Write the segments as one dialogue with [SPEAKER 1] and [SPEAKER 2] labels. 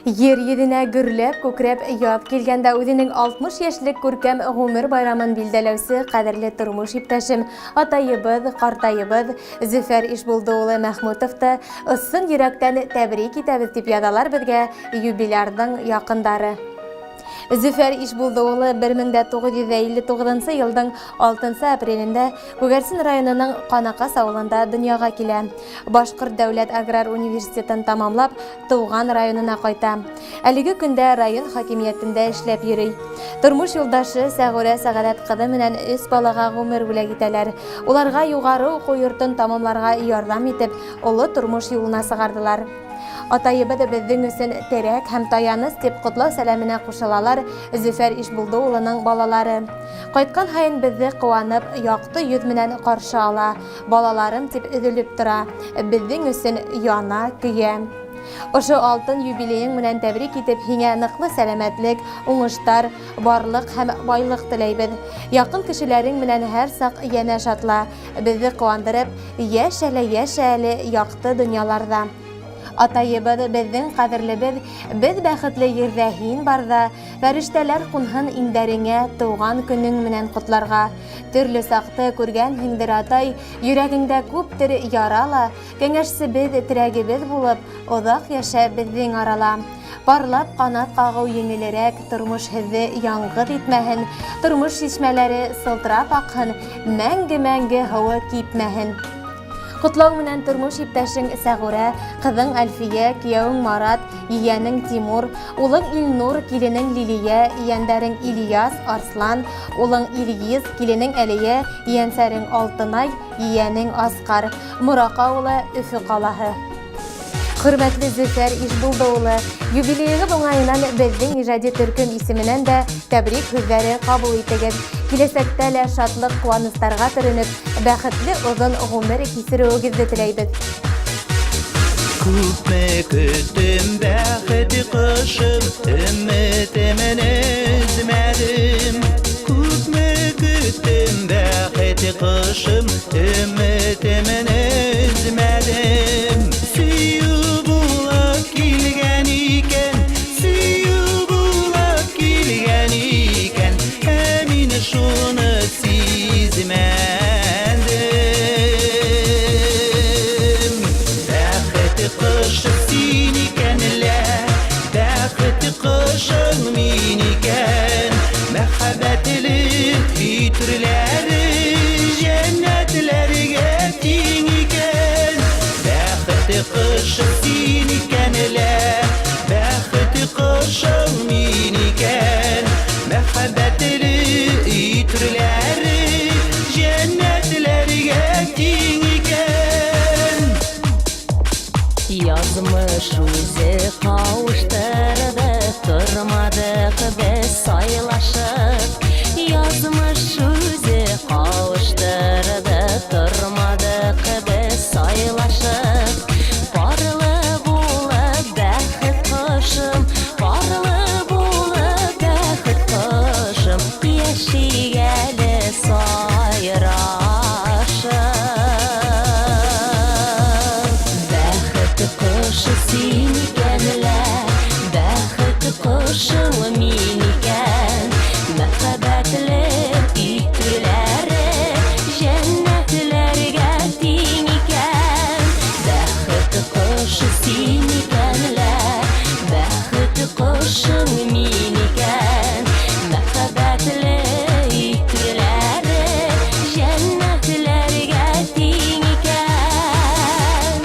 [SPEAKER 1] Ер йөҙөнә гөрләп күкрәп яҙ килгәндә үҙенең 60 йәшлек күркәм ғүмер байрамын билдәләүсе ҡәҙерле тормош иптәшем, атайыбыҙ, ҡартайыбыҙ Зөфәр Ишбулды улы Мәхмүтовты ысын йөрәктән тәбрик итәбеҙ, дип яҙалар беҙгә юбилярҙың яҡындары. Зөфәр Ишбулды улы 1959 йылдың 6 апрелендә Күгәрсен районының Ҡанаҡас ауылында донъяға килә. Башҡорт дәүләт аграр университетын тамамлап, тыуған районына ҡайта. Әлеге көндә район хакимиәтендә эшләп йөрөй. Тормош юлдашы Сәғүрә Сәғәҙәт ҡыҙы менән өс балаға ғүмер бүләк итәләр. Уларға юғары уҡыу йортон тамамларға ярҙам итеп, оло тормош юлына сығарҙылар. Атайыбыҙ беҙҙең өсөн терәк һәм таяныс, дип ҡотлау сәләменә ҡушылалар Зөфәр Ишбулды улының балалары. Ҡайтҡан һайын беҙҙе ҡыуанып, яҡты йөҙ менән ҡаршы ала. Балаларым дип өҙөлөп тора. Беҙҙең өсөн яна, көйә. Ошо алтын юбилейың менән тәбрик итеп, һиңә ныҡлы сәләмәтлек, уңыштар, барлыҡ һәм байлыҡ теләйбеҙ. Яҡын кешеләрең менән һәр саҡ йәнәш атла. Беҙҙе ҡыуандырып, йәшә лә йәшә әле яҡты донъяларҙа. Атайыбыҙ, беҙҙең ҡәҙерлебеҙ, беҙ бәхетле ерҙә һин барҙа, фәрештәләр ҡунһын иңдәреңә тыуған көнөң менән ҡотларға. Төрлө саҡты күргәнһеңдер, атай, йөрәгеңдә күптер яра ла, Кәңәшсебеҙ, терәгебеҙ булып, оҙаҡ йәшә беҙҙең арала. Парлап ҡанат ҡағыу еңелерәк, тормош һеҙҙе яңғыҙ итмәһен, тормош шишмәләре сылтырап аҡһын, мәңге-мәңге һыуы кипмәһен. Ҡотлау менән тормош иптәшең Сәғүрә, ҡыҙың Әлфиә, кейәүең Марат, ейәнең Тимур, улың Илнур, киленең Лилия, ейәндәрең Ильяс, Арслан, улың Илгиз, киленең Әлиә, ейәнсәрең Алтынай, Ейәнең Асҡар, Мораҡ ауылы, Өфө ҡалаһы. Хөрмәтле Зөфәр Ишбулды улы, юбилейығыҙ уңайынан беҙҙең ижади төркөм исеменән дә тәбрик һүҙҙәре ҡабул итегеҙ. Киләсәктә лә шатлыҡ-ҡыуаныстарға төрөнөп, бәхетле оҙон ғүмер кисереүегеҙҙе теләйбеҙ.
[SPEAKER 2] Күпме көттем бәхет ҡошом, өмөтөмөн өзмәдем. Күпме көттем бәхет ҡошом, өмөтөмөн өзмәдем. Сөйөү булып килгән икән, сөйөү булып килгән икән, ә мин шуны сизмәдем. Бәхет ҡошы син икән лә, бәхет ҡошоң мин икән. Мәхәббәтле өй түрләре җәннәтләргә тиң икән. Бәхет ҡошы син икән лә, бәхет ҡошоң мин икән. Мәхәббәтле өй түрләре җәннәтләргә тиң икән.
[SPEAKER 3] Язмыш үзе кавыштырды, тормадык без сайлашып. Язмыш үзе кавыштырды, тормадык без сайлашып. Парлы булып бәхет кошым, парлы булып бәхет кошым, яшик әле сайрашып. Бәхет кошы син икән лә, бәхет кошың мин икән. Мәхәббәтле өй түрләре җәннәтләргә тиң икән. Бәхет кошы син икән лә, бәхет кошың мин икән. Мәхәббәтле өй түрләре җәннәтләргә тиң икән.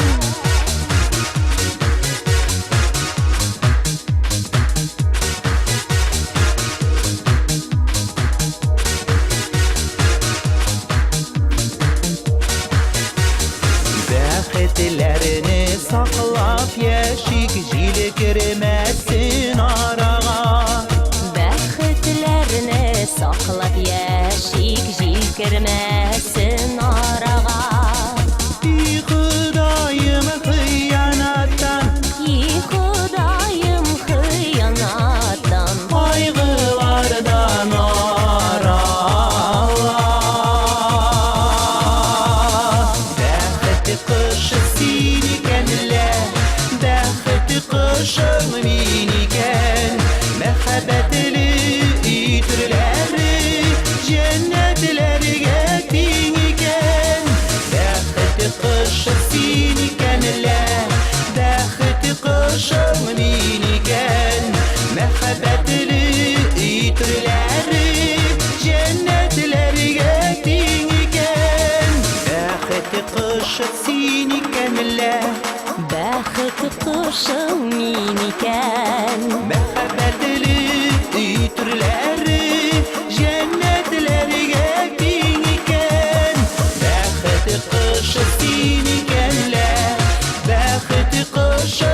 [SPEAKER 2] Бәхетләрне саклап яшик, җил кермәсен арага.
[SPEAKER 3] Бәхетләрне саклап яшик, җил кермәсен арага.
[SPEAKER 2] И Ходаем, хыянаттан,
[SPEAKER 3] И Ходаем, хыянаттан,
[SPEAKER 2] кайгылардан арала. Бәхет кошы син икән лә, бәхет кошың мин. Мәхәббәтле өй түрләре җәннәтләргә тиң икән. Бәхет кошы син икән лә, бәхет кошың мин икән. Мәхәббәтле өй түрләре җәннәтләргә тиң икән. Бәхет кошы син икән лә,
[SPEAKER 3] Бәхет кошың мин икән.
[SPEAKER 2] Мәхәббәтле өй түрләре җәннәтләргә тиң икән. Бәхет кошы син икән лә, бәхет кошы.